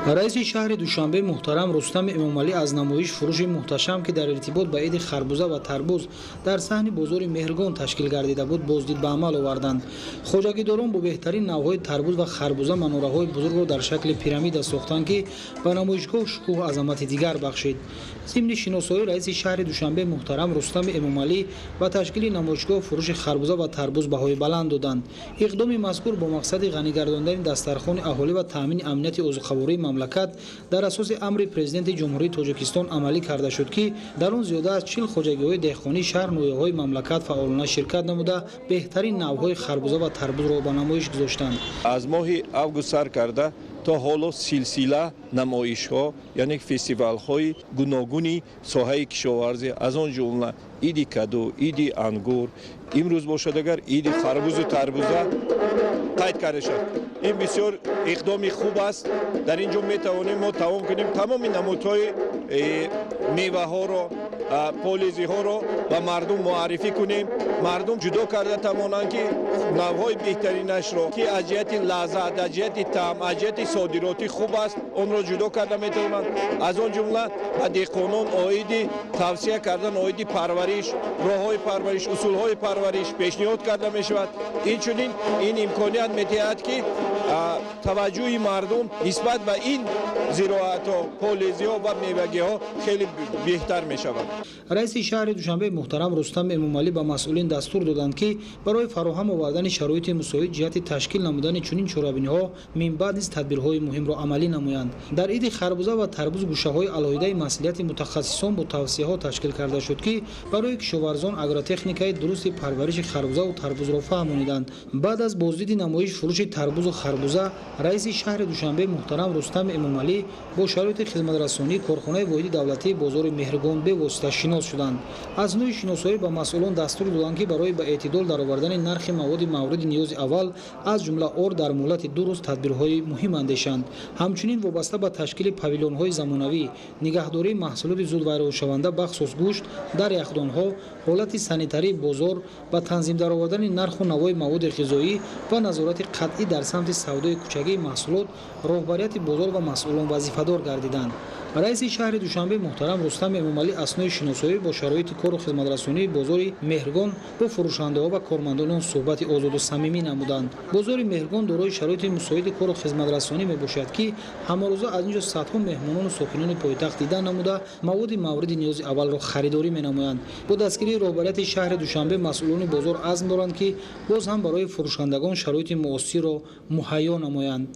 Раиси шаҳри Душанбе муҳтарам Рустам Эмомалӣ аз намоиш фурӯши муҳташам, ки дар иртибот ба иди харбуза ва тарбуз дар саҳни бозори Меҳргон ташкил гардида буд, боздид ба амал оварданд. Хоҷагидорон бо беҳтарин навъҳои тарбуз ва харбуза манораҳои бузургро дар шакли пирамида сохтанд, ки ба намоишгоҳ шукӯҳу азамати дигар бахшид. Зимни шиносоӣ раиси шаҳри Душанбе муҳтарам Рустами Эмомалӣ ба ташкили намоишгоҳ фурӯши харбуза ва тарбуз баҳои баланд доданд. Иқдоми мазкур бо мақсади ғанӣ гардондани дастархони аҳолӣ ва таъмини амнияти озуқавории мамлакат дар асоси амри Президенти Ҷумҳурии Тоҷикистон амалӣ карда шуд, ки дар он зиёда аз 40 хоҷагиҳои деҳқонии шаҳр ноҳияҳои мамлакат фаъолона ширкат намуда, беҳтарин навъҳои харбуза ва тарбузро ба намоиш гузоштанд. Аз моҳи август сар карда то ҳоло силсила намоишҳо, яъне фестивалҳои гуногуни соҳаи кишоварзӣ, аз он ҷумла иди каду, иди ангур, имрӯз бошад агар иди харбузу тарбуза қайд карда шуд. Ин бисёр иқдоми хуб аст. Дар ин ҷо метавонем мо таом кунем тамоми намудҳои меваҳоро, полезиҳоро ба мардум муаррифӣ кунем. Мардум ҷудо карда тавонанд, ки навъҳои беҳтаринашро, ки аз ҷиҳати лаззат, аз ҷиҳати таъм, аз ҷиҳати содиротӣ хуб аст, онро ҷудо карда метавонанд. Аз он ҷумла ба деҳқонон оиди тавсия кардан, оиди парвариш, роҳҳои парвариш, усулҳои парвариш пешниҳод карда мешавад. Инчунин ин имконият медиҳад, ки таваҷҷӯҳи мардум нисбат ба ин зироатҳо, полезиҳо ва мевагиҳо хеле беҳтар мешавад. Раиси шаҳри Душанбе муҳтарам Рустам Эмомалӣ ба масъулин дастур доданд, ки барои фароҳам овардани шароити мусоид ҷиҳати ташкил намудани чунин чорабиниҳо минбаъд низ тадбирҳои муҳимро амалӣ намоянд. Дар иди харбуза ва тарбуз гӯшаҳои алоҳидаи маслиҳати мутахассисон бо тавсияҳо ташкил карда шуд, ки барои кишоварзон агротехникаи дурусти парвариши харбузаву тарбузро фаҳмониданд. Баъд аз боздиди намоиш фурӯши тарбузу харбуза, раиси шаҳри Душанбе муҳтарам Рустам Эмомалӣ бо шароити хизматрасонии корхонаи воҳиди давлатии бозори Меҳргон бевосита шинос шуданд. Аз нӯи шиносоӣ ба масъулон дастур доданд, ки барои ба эътидол даровардани нархи маводи мавриди ниёзи аввал, аз ҷумла орд, дар муҳлати 2 рӯз тадбирҳои муҳим андешанд. Ҳамчунин вобаста ба ташкили павилонҳои замонавӣ, нигаҳдории маҳсулоти зудвайроншаванда, бахусус гӯшт, дар яхдонҳо, ҳолати санитарии бозор, ба танзим даровардани нарху навои маводи ғизоӣ ва назорати қатъӣ дар самти савдои кӯчагии маҳсулот роҳбарияти бозор ва масъулон вазифадор гардиданд. Раиси шаҳри Душанбе муҳтарам Рустам Эмомалӣ аснои шиносоӣ бо шароити кору хизматрасонии бозори Меҳргон бо фурӯшандаҳо ва кормандони он суҳбати озоду самимӣ намуданд. Бозори Меҳргон дорои шароити мусоиди кору хизматрасонӣ мебошад, ки ҳамарӯза аз ин ҷо садҳо меҳмонону сокинони пойтахт дида намуда, маводи мавриди ниёзи аввалро харидорӣ менамоянд. Бо дастгирии роҳбарияти шаҳри Душанбе масъулони бозор азм доранд, ки боз ҳам барои фурӯшандагон шароити муосирро муҳайё намоянд.